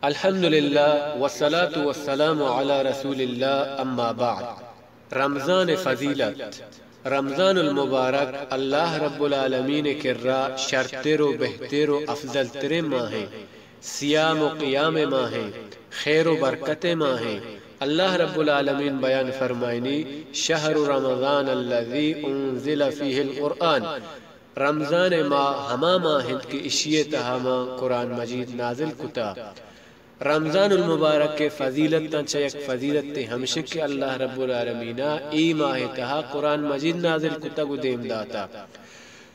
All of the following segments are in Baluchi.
الحمدللہ والصلاة والسلام علی رسول اللہ، اما بعد۔ رمضان فضیلت۔ رمضان المبارک اللہ رب العالمین کرا شرتر و بہتر و افضل ترین ماہیں، صیام و قیام ماہیں، خیر و برکت ماہیں۔ اللہ رب العالمین بیان فرمائنی، شہر رمضان الذی انزل فیہ القرآن، رمضان ءِ ماہ ہما ماہ انت کہ اشی ءِ تہا ما قرآن مجید نازل کتا۔ رمضان المبارک ءِ فضیلتاں چہ یک فضیلتے ہمشن کہ اللہ رب العالمین ءَ اے ماہ ءِ تہا قرآن مجید نازل کتگ و دیم داتا۔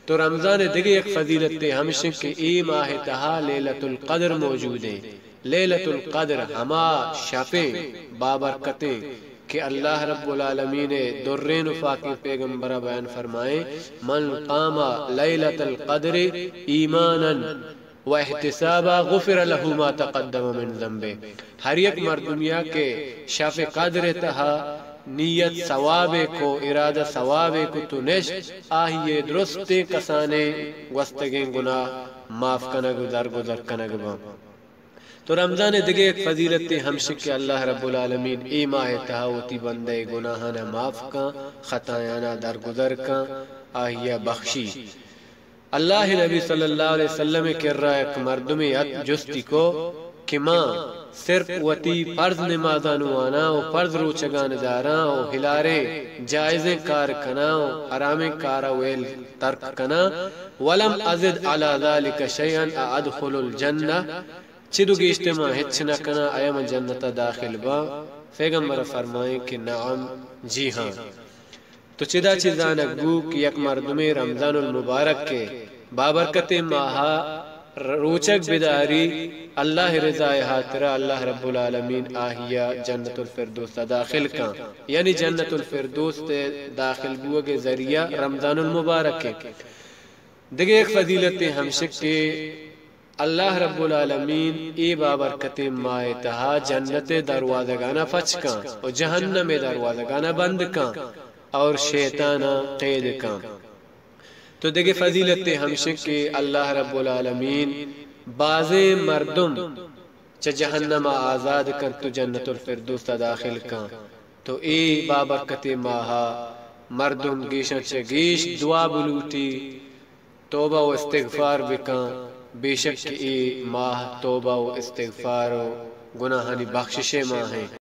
تو رمضان ءِ دگہ یک فضیلتے ہمشن کہ اے ماہ ءِ تہا لیلۃ القدر موجود ہیں۔ لیلۃ القدر ہما شپیں بابرکتیں کہ اللہ رب العالمین ءِ درین و پاکیں پیغمبر ءَ بیان فرمائیں، من قام لیلۃ القدر ایمانا و احتسابا غفر له ما تقدم من ذنبه۔ ہر یک مردمیا کہ شف قدر ءِ تہا نیت ثوابے کو، ارادہ ثوابے کو تو نشت، آہی ءِ درستیں کسانیں گوستگیں گناہ معاف کنگ و درگزر کنگ باں۔ تو رمضان ءِ دگہ یک فضیلتے ہمشن کہ اللہ رب العالمین اے ماہ ءِ تہا وتی بندہ ءِ گناہانا معاف کن، خطایانا درگزر کن، آہیا بخشی۔ اللہ ءِ نبی صلی اللہ علیہ وسلم ءِ کرا یک مردمے ات، جستی کو کہ ما صرف وتی فرض نمازان واناں و فرض روچگان داراں و ہلاریں جائزیں کار کناں و حرامیں کارا ویل ترک کناں، ولم ازد علی ذلک شیئا ادخل الجنہ، چد و گیشتر من ہچ نہ کناں، آیا من جنت ءَ داخل باں؟ پیغمبر فرمائیں کہ نعم، جی ہاں۔ تو چدا چہ زانگ بو کہ یک مردمے رمضان المبارک ءِ بابرکتیں ماہ ءَ روچگ بداری، اللہ ءِ رضا ءِ ہاترا اللہ رب العالمین آہیا جنت الفردوس ءَ داخل کن، یعنی جنت الفردوس ءَ داخل بوگ ءِ ذریعہ رمضان المبارک ءِ۔ دگہ یک فضیلتے ہمشک کہ اللہ رب العالمین اے بابرکتیں ماہ ءِ تہا جنت ءِ دروازگانا پچ کن و جہنم ءِ دروازگانا بند کن اور شیطانا قید کن۔ تو دگہ فضیلتے ہمشک کہ اللہ رب العالمین بازیں مردم چہ جہنم ءَ آزاد کنت و جنت الفردوس ءَ داخل کن۔ تو اے بابرکتیں ماہ ءَ مردم گیشاں چہ گیش دعا بلوٹی، توبہ و استغفار بکن، بے شک کہ اے ماہ توبہ و استغفار و گناہانی بخشش ءِ ماہ ایں۔